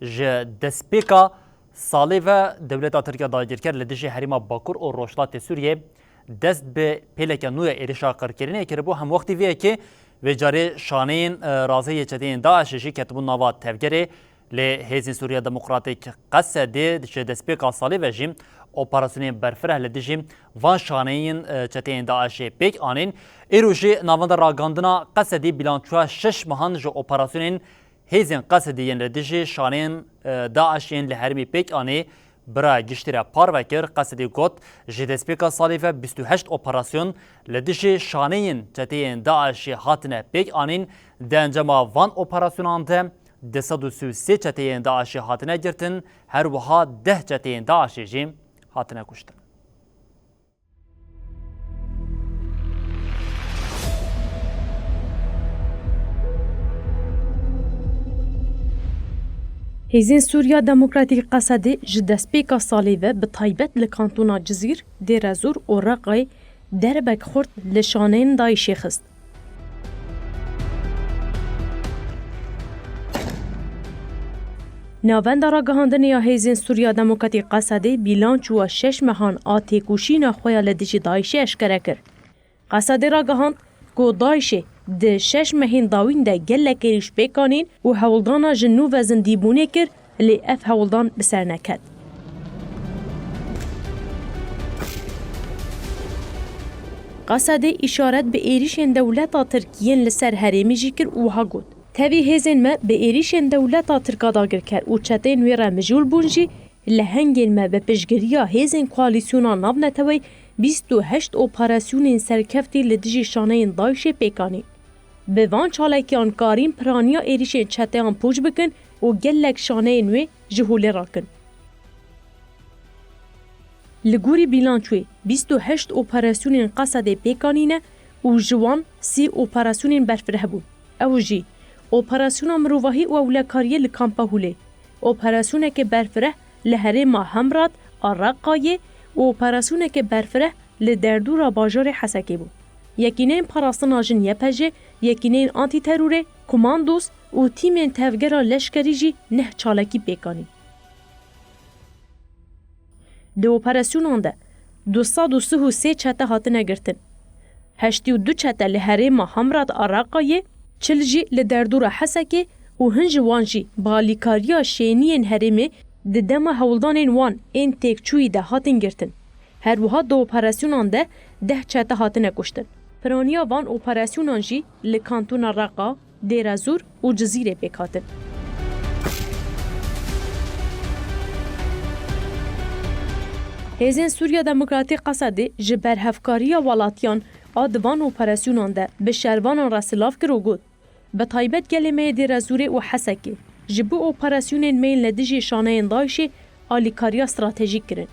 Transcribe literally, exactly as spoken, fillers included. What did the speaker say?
Ji destpêka salê ve dewleta Tirk ya dagirker li dijî herêma Bakur û Rojhilatê Sûriyê dest bi pêleke nû ya êrişa qirkirinê kiribû. Hemwextî vê yekê vê carê şaneyên, e, razê yê çeteyên DAIŞê jî ketibûn nava tevgerê. Lê Hêzên Sûriya Demokratîk, Qesedê, ji destpêka salê ve jî operasyonên berfireh li dijî van şaneyên, e, çeteyên DAIŞê pêk anîn. Îro jî navenda ragihandina Qesedê bîlançoya şeş mehan ji operasyonên hêzên Qesedê yên li dijî şaneyên, e, DAIŞê yên li herêmê pêk anî bira giştî re parve kir. Qesedê got, ji destpêka salê ve bîst û heşt operasyon li dijî şaneyên çeteyên DAIŞê hatine pêk anîn. Di encama van operasyonan de du sed û sî û sê çeteyên DAIŞê hatine girtin, her wiha deh çeteyên DAIŞê jî hatine kuştin. Hêzên Sûriya Demokratîk Qesedê ji destpêka salê ve bi taybet li kantona Cizîr, Dêrezûr û Reqayê derbek xurt li şaneyên DAIŞê xist. Navenda ragihandinê ya Hêzên Sûriya Demokratîk Qesedê bîlançoya şeş mehan a têkoşîna xwe ya li dijî DAIŞê eşkere kir. Qesedê ragihand ku DAIŞê di şeş mehên dawîn de gelek êrîş pêk anîn û hewldana ji nû ve zindîbûnê kir, lê ev hewldan bi ser neket. Qesedê îşaret bi êrîşên dewleta Tirk yên li ser herêmê jî kir û wiha got, Tevî hêzên me bi êrîşên dewleta Tirk a dagirker û çeteyên wê re mijûl bûn jî, lehengên me bi piştgiriya hêzên koalîsyona navneteweyî bîst û heşt operasyonên serkeftî li dijî şaneyên DAIŞê pêk anîn. Bi van çalakiyan karîn piraniya êrîşên çeteyan pûç bikin û gelek şaneyên wê ji holê rakin. Li gorî bîlançoyê bîst û heşt operasyonên Qesedê pêk anîne û ji wan sî operasyonên berfireh bûn. Ew jî operasyona mirovahî û ewlekariyê li kampa Hûlê, operasyoneke berfireh li herêma Hemrat a Reqayê û operasyoneke berfireh li derdora bajarê Hesekê bû. Yekîneyên parastina jin Y P J, yekîneyên antîterorê, komandos û tîmên tevgera leşkerî jî neh çalakî pêk anîn. Di operasyonan de du sed û sî û sê çete hatine girtin. Heştê û du çete li herêma Hemrat a Reqayê, çil jî li derdora Hesekê û hin ji wan jî bi alîkariya şêniyên herêmê di dema hewldanên wan ên têkçûyî de hatin girtin. Her wiha di operasyonan de deh çete hatine kuştin. Piraniya van operasyonan jî li kantona Reqa, Dêrezûr û Cizîrê pêk hatin. Hêzên Sûriya Demokratîk Qesedê ji berhevkariya welatiyan a di van operasyonan de bi şervanan re silav kir û got, Bi taybet gelê me yê Dêrezûrê û Hesekê ji bo operasyonên me yên li dijî şaneyên DAIŞê alîkariya stratejîk kirin.